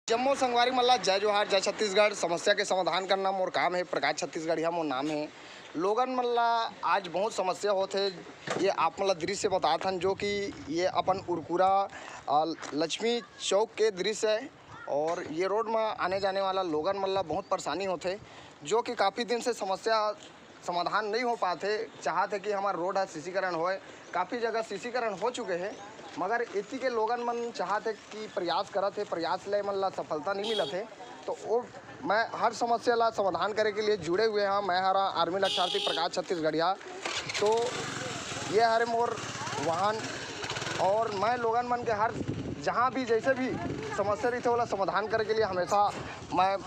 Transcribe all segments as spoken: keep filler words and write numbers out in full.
जम्मो संगवारी मन ला जय जोहार, जय छत्तीसगढ़। समस्या के समाधान करना मोर काम हे, प्रकाश छत्तीसगढ़िया मोर नाम हे। लोगन मन ला आज बहुत समस्या होत हे, ये आप मन ला दृश्य बतात हन, जो कि ये अपन उरकुरा, अ, लक्ष्मी चौक के दृश्य हे। और ये रोड म आने जाने वाला लोगन मन ला बहुत परेशानी होत हे, जो कि काफ़ी दिन से समस्या समाधान नहीं हो पात हे। चाहत हे कि हमार रोड ह सीसीकरण होए, काफ़ी जगह सीसीकरण हो चुके हे, मगर एती के लोगन मन चाहत हे कि प्रयास करत हे, प्रयास ले मन ला सफलता नहीं मिलत हे। तो वो मैं हर समस्या ला समाधान करे के लिए जुड़े हुए हाँ। मैं हरा आर्मी लक्षार्थी प्रकाश छत्तीसगढ़िया। तो ये हरे मोर वाहन, और मैं लोगन मन के हर जहाँ भी जैसे भी समस्या रहिथे, ओला समाधान करे के लिए हमेशा मैं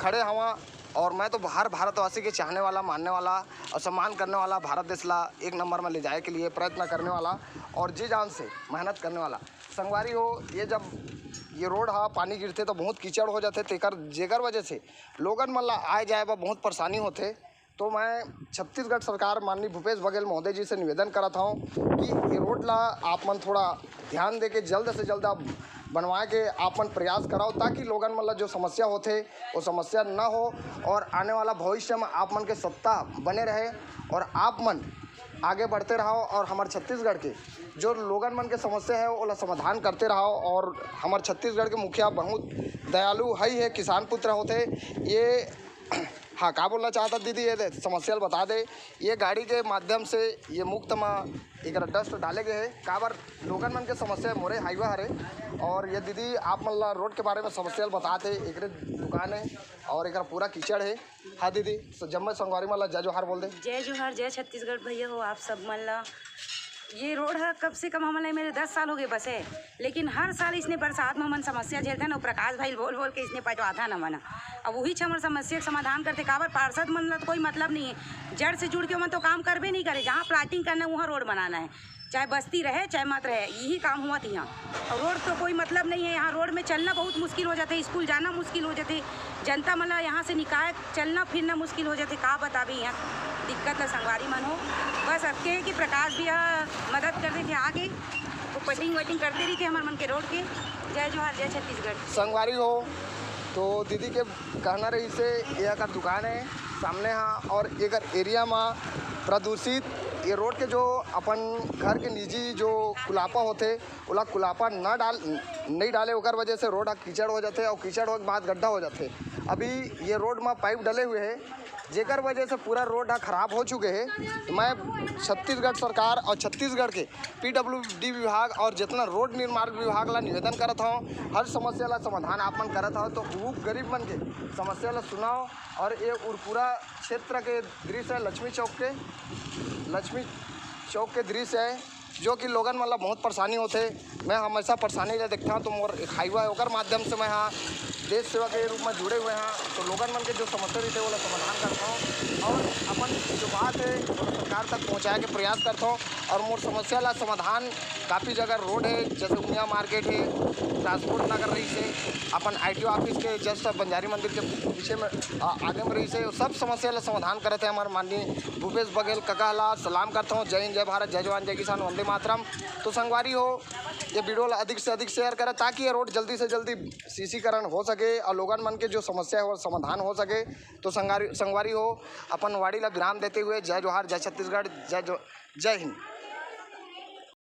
खड़े हवा। और मैं तो हर भारतवासी के चाहने वाला, मानने वाला और सम्मान करने वाला, भारत देश ला एक नंबर में ले जाए के लिए प्रयत्न करने वाला और जी जान से मेहनत करने वाला। संगवारी हो, ये जब ये रोड हा पानी गिरथे तो बहुत कीचड़ हो जाथे, तेकर जेकर वजह से लोगन मन ला आए जाए बर बहुत परेशानी होथे। तो मैं छत्तीसगढ़ सरकार माननीय भूपेश बघेल महोदय जी से निवेदन करत हूँ कि ये रोड ला आप मन थोड़ा ध्यान दे के जल्द से जल्द आप बनवा के आप मन प्रयास कराओ, ताकि लोगन मन ला जो समस्या होथे वो समस्या न हो और आने वाला भविष्य में आप मन के सत्ता बने रहे और आप मन आगे बढ़ते रहो और हमारे छत्तीसगढ़ के जो लोगन मन के समस्या है ओला समाधान करते रहो। और हमारे छत्तीसगढ़ के मुखिया बहुत दयालु है, है किसान पुत्र होथे। ये हाँ, का बोलना चाहता दीदी, ये दे, समस्या ल बता दे। ये गाड़ी के माध्यम से ये मुक्त म एकरा डस्ट डाले गए हे, काबर लोगन मन के समस्या मोरे हाईवे हरे। और ये दीदी आप मन ला रोड के बारे में समस्या ल बतात हे, एकरे दुकान हे और एकरा पूरा कीचड़ हे। हाँ दीदी, स-, जम्मे संगवारी मन ला जय जोहार बोल दे। जय जोहार, जय छत्तीसगढ़ भैया हो आप सब मन ला। ये रोड ह कम से कम हमन ला मेरे दस साल हो गए बसे, लेकिन हर साल इसने बरसात में हमन समस्या झेलथन। और प्रकाश भाई बोल बोल के इसने पटवाथन हमन। अब वही हमर समस्या के समाधान करते, काबर पार्षद मन ला तो कोई मतलब नहीं है, जड़ से जुड़ के ओमन तो काम करबे नहीं करे। जहाँ प्लाटिंग करना है वहाँ रोड बनाना है, चाहे बस्ती रहे चाहे मत रहे, यही काम हुआ थी यहाँ। और रोड तो कोई मतलब नहीं है, यहाँ रोड में चलना बहुत मुश्किल हो जाता है, स्कूल जाना मुश्किल हो जाते, जनता मन ला यहाँ से निकाय चलना फिरना मुश्किल हो जाथे। का बताबे यहाँ दिक्कत ला संगवारी मन हो। बस अतके हे कि प्रकाश भैया मदद कर देथे आगे, वो पटिंग वटिंग करते रहिथे हमर मन के रोड के। जय जोहार, जय छत्तीसगढ़। संगवारी हो, तो दीदी के कहना रहिसे, ये एकर दुकान है सामने हा, और एकर एरिया मा प्रदूषित ये रोड के जो अपन घर के निजी जो कुलापा होथे, ओला कुलापा न डाल, नहीं डाले, ओकर वजह से रोड ह कीचड़ हो जाथे और कीचड़ होए के बाद गड्ढा हो जाथे। अभी ये रोड म पाइप डले हुए हैं, जेकर वजह से पूरा रोड ह खराब हो चुके हैं। तो मैं छत्तीसगढ़ सरकार और छत्तीसगढ़ के पीडब्ल्यूडी विभाग और जितना रोड निर्माण विभाग ला निवेदन करत हूँ, हर समस्या ला समाधान आप मन करत हव, तो वो गरीब मन के समस्या ला सुनाओ। और ये उरपुरा क्षेत्र के दृश्य है, लक्ष्मी चौक के, लक्ष्मी चौक के दृश्य है, जो कि लोगन मन ला बहुत परेशानी होथे। मैं हमेशा परेशानी ला देखता हूँ, तो मोर एक हाईवा है, ओकर माध्यम से मैं हाँ देश सेवा के रूप में जुड़े हुए हाँ। तो लोगन मन के जो समस्या रहिथे, ओला समाधान करता हूँ और अपन जो बात है, ओला सरकार तक पहुँचाए के प्रयास करता हूँ। और मोर समस्या ला समाधान काफ़ी जगह रोड है, जैसे उमिया मार्केट है, ट्रांसपोर्ट नगर रहिसे, अपन आईटीओ ऑफिस के जस्ट बंजारी मंदिर के पीछे में, आ, आगे में रहिसे, सब समस्या ला समाधान करत है हमारे माननीय भूपेश बघेल कका ला सलाम करता हूँ। जय हिंद, जय भारत, जय जवान, जय किसान, वंदे मातरम। तो संगवारी हो, ये वीडियो ला अधिक से अधिक शेयर करें, ताकि ये रोड जल्दी से जल्दी सीसीकरण हो सके और लोगन मन के जो समस्या है, वो समाधान हो सके। तो संगवारी, संगवारी हो, अपन वाणी ला विराम देते हुए जय जोहार, जय छत्तीसगढ़, जय जो, जय हिंद।